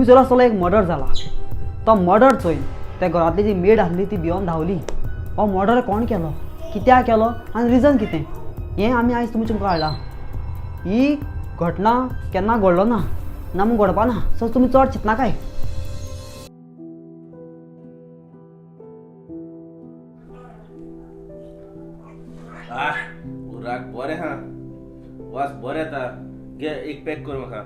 तुमी चोयला आसतलो एक मर्डर जाला. तो मर्डर चोयन त्या घरांतली जी मेड आसली ती भियोन धांवली. हो मर्डर कोण केलो, कित्याक केलो आनी रिजन कितें हें आमी आयज तुमच्या मुखार हाडलां. ही घटना केन्ना घडलो ना, ना म्हूण घडपा ना. सो तुमी चड चिंतनाकाय. उराक बरें हा, वास बरें येता. घे एक पॅक कर म्हाका.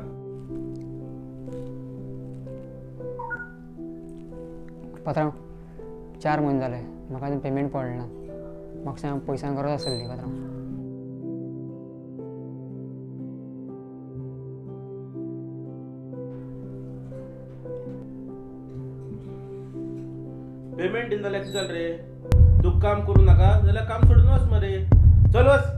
पात्रांव, 4 म्हयने जाले म्हाका अजून पेमेंट पडलें ना. म्हाका पयशांक गरज आसली पात्रांव. पेमेंट दिना जाल्यार कितें जालें रे? तूं काम करूं नाका जाल्यार काम सोडून वच मरे. चल वच.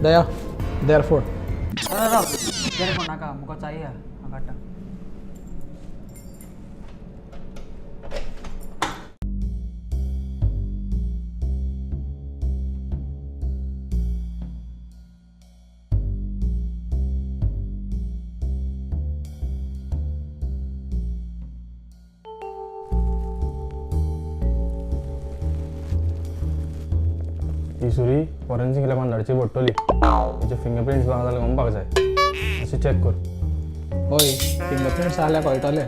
दया, therefore. Therefore नाका, मुका चाहिए हांव काडटा. ही सुरी फॉरेन्सिक लॅबान धाडची पडटली. तेचे फिंगरप्रिंट्स आहा जाल्यार कळपाक जाय. मातशें चॅक कर. हय, फिंगरप्रिंट्स आसल्यार कळटले.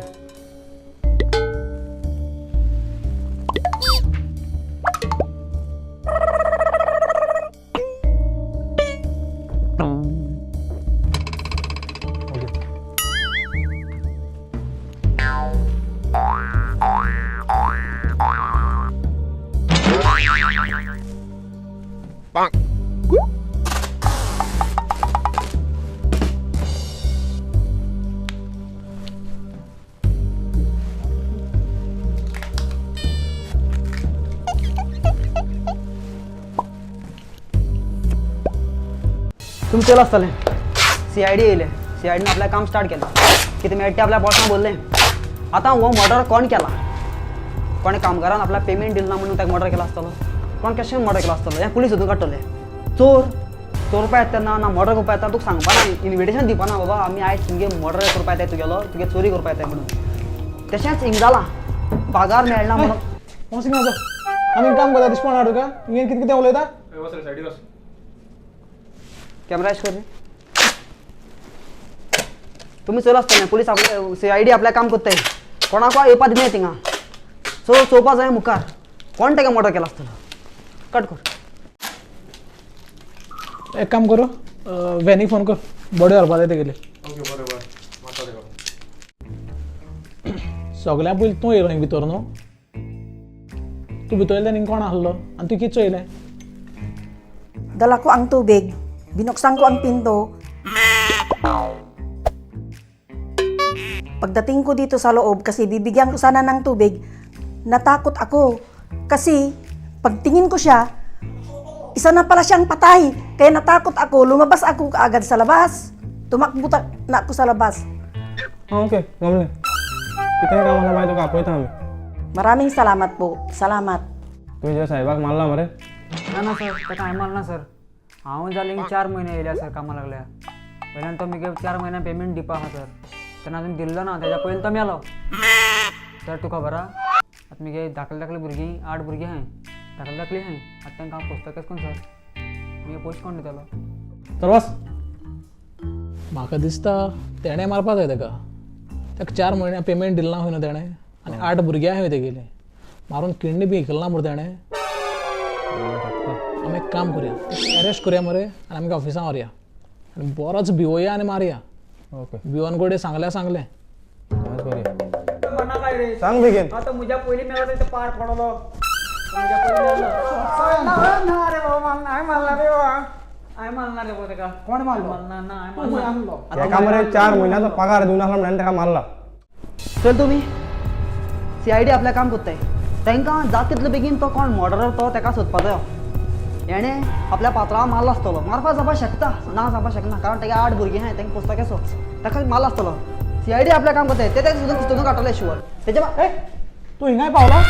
तुमी चोयलां आसतलें CID येयलें. CIDन आपलें काम स्टार्ट केलें. कितें मेळटा तें आपल्या बोल्सां भरलें. आतां हो मर्डर कोण केला? कोणें कामगारान आपल्याक पेमेंट दिलें ना म्हणून ताका मर्डर केला आसतलो? कोण कशें मर्डर केला आसतलो हें पुलीस सोदून काडटले. चोर चोरपा येता तेन्ना ना मर्डर करपा येता तुका सांगपा ना, इन्विटेशन दिवपा ना, बाबा आमी आयज तुमगे मर्डर करपा येताय, तुगेलो तुगे चोरी करपा येताय म्हणून. तशेंच हिंग जालां, पगार मेळना म्हणून. आमी काम करता दिसपण हाडू का? तुवें कितें कितें उलयता? कॅमेरा कर. तुमी चोयलां आसतलें पुलीस आपले CID आपलें काम करताय. कोणाक येवपा दिनाय थिंगा. सो चोवपा जाय मुखार कोण ताका मर्डर केला आसतलो. कट कर. एक काम करो, व्हॅनीक फोन कर, बॉडी व्हरपा जाय तेगेली. ओके, बरें बरें, मारता तेका. सगळ्यां पयलीं तूं येयलो हिंग भितर न्हू? तूं भितर येयलो तेन्ना कोण आसलो आनी तूं कितें चोयलें? Dala ko ang tubig, binuksan ko ang pinto. Pagdating ko dito sa loob kasi bibigyan ko sana ng tubig, natakot ako. Kasi pagtingin ko siya, isa na pala siyang patay. Kaya natakot ako, lumabas ako kaagad sa labas. Tumakbo na ako sa labas. आं okay, गमलें. कितेंय काम आसा बाय, तुका आपयता आमी. Maraming salamat po. Salamat. तुवें तुज्या साहेबाक मारला मरे? ना ना सर, ताका हांवें मारना सर. हांव जालें 4 म्हयने येयल्या सर कामाक लागल्या. वयल्यान तो मुगे 4 म्हयन्या पेमेंट दिवपा आहा सर, तेन्ना अजून दिल्लो ना, तेज्या पयलीं तो मेलो. सर तुका खबर आहा, आतां मुगे धाकले धाकले भुरगीं, 8 भुरगीं आहाय, धाकले धाकली आहाय. आतां तांकां हांव पोसता केशें करून सर? मुगे पयशे कोण दितलो? चल वच. म्हाका दिसता तेणें मारपा जाय तेका. ताका 4 म्हयने पेमेंट दिलें ना खंय न्हू तेणें, आनी 8 भुरगीं आहाय तेगेलीं. मारून किडनी बी इकल ना मरे तेणें. आमी एक काम करया, अरेस्ट करया मरे आनी आमगे ऑफिसान व्हरया आनी बरोच भिवोया आनी मारया. ओके, भिवन गोडे सांगल्या सांगलें. सांग बेगीन. आतां म्हज्या पयलीं मेलो ते पार पडलो. ना रे बाबा, हांवें मारला रे बाबा, हांवें मारला रे बाबा ताका. कोण मारलो? मारला ना, हांवें मारला. तेका मरे 4 म्हयन्याचो पगार दिवन आसलो म्हणून तेका मारला. चल तुमी CID आपल्या काम कोत्ताय, तांकां जाता तितले बेगीन तो कोण मर्डरर तो ताका सोदपा जायो. हेणें आपल्या पात्रांव मारलो आसतलो, मारपा जावपाक शकता ना जावपाक शकना, कारण तेगे 8 भुरगीं आहाय, तांकां पोसता केसो, ताका मारलो आसतलो. CID आपल्या काम कोत्ताय, ते ताका सोदून सोदून काडटले शुवर. तेजे तूं हिंगाय पावला?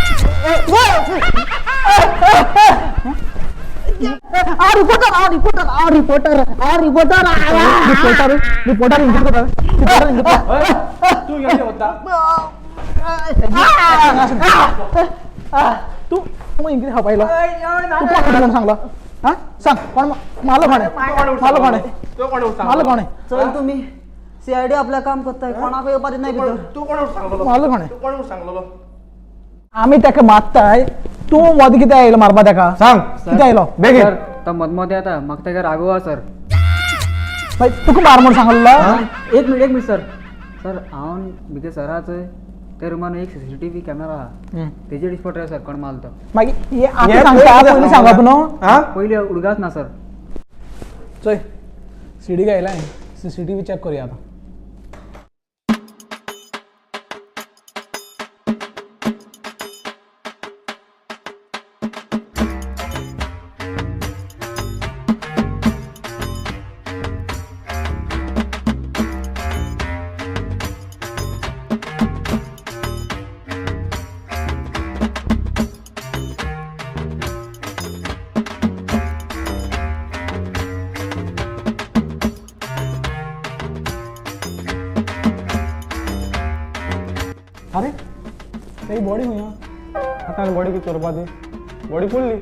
रिपोर्टर आ रिपोर्टर आ रिपोर्टर आ रिपोर्टर रिपोर्टर रिपोर्टर इंकर करता, रिपोर्टर इंकर. तूं हिंगा वता. तूं मग इंकर खावपा येयलो? तूं कोण म्हणून सांगलो? हा सांग, कोण मारलो? कोणें मारलो? कोणें तूं कोण मारलो? कोणें? चल तुमी CID आपल्या काम कोत्ताय, कोणाक येवपा दिनाय भितर. तूं कोण सांगलो? मारलो कोणें? तूं कोण सांगलो? आमी तेका मारताय, तूं मदीं कितें आयलो मारपा तेका? सांग कितें आयलो? बेगीन. सर तो मदमदें येता, म्हाका तेका रागो आसा सर. मागीर तुका मार म्हूण सांगलो? एक मिनिट, एक मिनिट सर. सर हांव म्हगे सरा चोय त्या रुमान एक CCTV camera आहा, तेजेर डिस्पट सर कोण मारलो तो. मागीर हे आतां सांगता, पयलीं सांगप न्हू? हा पयलीं उडगास ना सर. चोय सीडी घायला, CCTV check करूया आतां. अरे तेजी बॉडी खंय आहा? आतां बॉडी कितें करपा ती? बॉडी पुरली.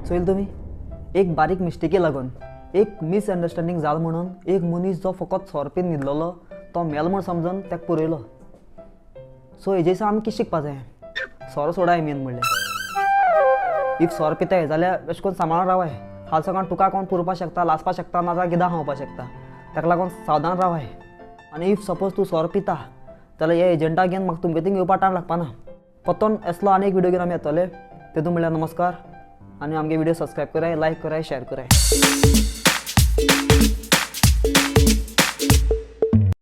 चोयल तुमी, एक बारीक मिस्टेकी लागून, एक मिसअंडरस्टँडींग जाल म्हणून एक मनीस जो फकत सोरो पीन न्हिदलेलो तो मेलो म्हूण समजून ताका पुरयलो. सो हेजे आमी कितें शिकपा जाय? सोरो सोडाय मेन म्हणल्यार. If सोरो पिताय जाल्यार अशें करून सांबाळून रावाय, हाल सकाळ तुका कोण पुरोवपाक शकता, लासपाक शकता, नाजाल्यार गिदां खावपाक शकता, ताका लागून सावधान रावाय. आनी if suppose तूं सोरो पिता जाल्यार हे एजंटाक घेवन म्हाका तुमगे थिंग येवपा टायम लागपाना. परतून असलो आनी एक व्हिडियो घेवन आमी येतले. तेतून म्हणल्यार नमस्कार, आनी आमगे व्हिडियो सबस्क्रायब कराय, लायक कराय, शेअर कराय.